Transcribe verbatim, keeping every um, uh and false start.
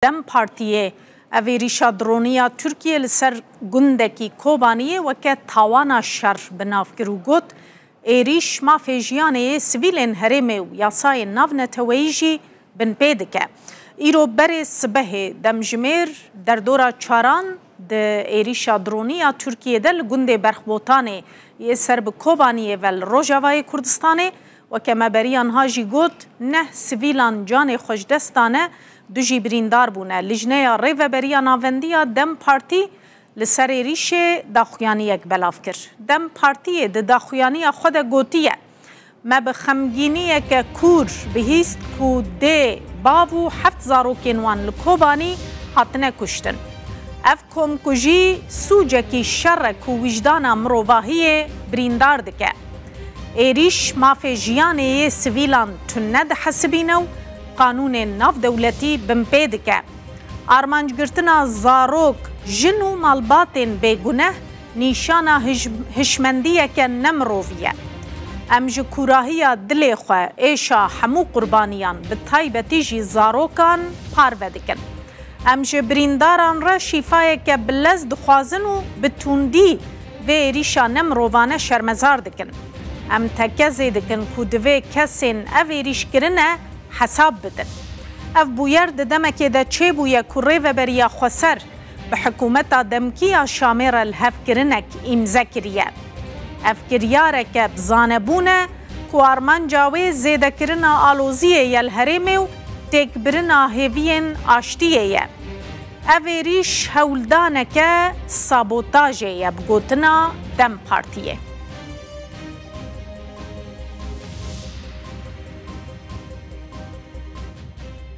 DEM Partiyê ev êrîşa dronî ya Tirkiyê li ser gundekî Kobaniyê weke tawana şer bi nav kir û got, êrîş mafê jiyanê yê sivîlên herêmê û yasayên navneteweyî jî binpê dike. Îro berê sibehê demjimêr derdora çaran di êrîşa dronî ya Tirkiyê de li gundê Berxbotanê yê ser bi Kobaniyê ve li Rojavayê Kurdistanê, weke me beriya niha jî got, neh sivîlan canê xwe ji dest dane, du jî birîndar bûne. Lijneya Rêveberiya Navendî ya DEM Partî li ser êrîşê daxuyaniyek belav kir. DEM Partiyê di daxuyaniya xwe de gotiye, me bi xemgîniyeke kûr bihîst ku dê, bav û heft zarokên wan li Kobanî hatine kuştin. Ev komkujî sûcekî şer e ku wijdana mirovahiyê birîndar dike. Êrîş mafê jiyanê yê sivîlan tune dihesibîne û qanûnên navdewletî binpê dike. Armancgirtina zarok, jin û malbatên bêguneh nîşana hij-, hişmendiyeke nemirovî ye. Em ji kûrahiya dilê xwe êşa hemû qurbaniyan, bi taybetî jî zarokan, parve dikin. Em ji birîndaran re şîfayeke bi lez dixwazin û bi tundî vê êrîşa nemirovane şermezar dikin. Em tekezê dikin ku divê kesên ev êrîş kirine hesab bidin. Ev bûyer di demekê de çêbûye ku Rêveberiya Xweser bi hikûmeta demkî ya Şamê re lihevkirinek îmze kiriye. Ev kiryareke bi zanebûn e ku armanca wê zêdekirina aloziyê ye li herêmê û têkbirina hêviyên aştiyê ye. Ev êrîş hewldaneke sabotajê ye, bi gotina DEM Partiyê.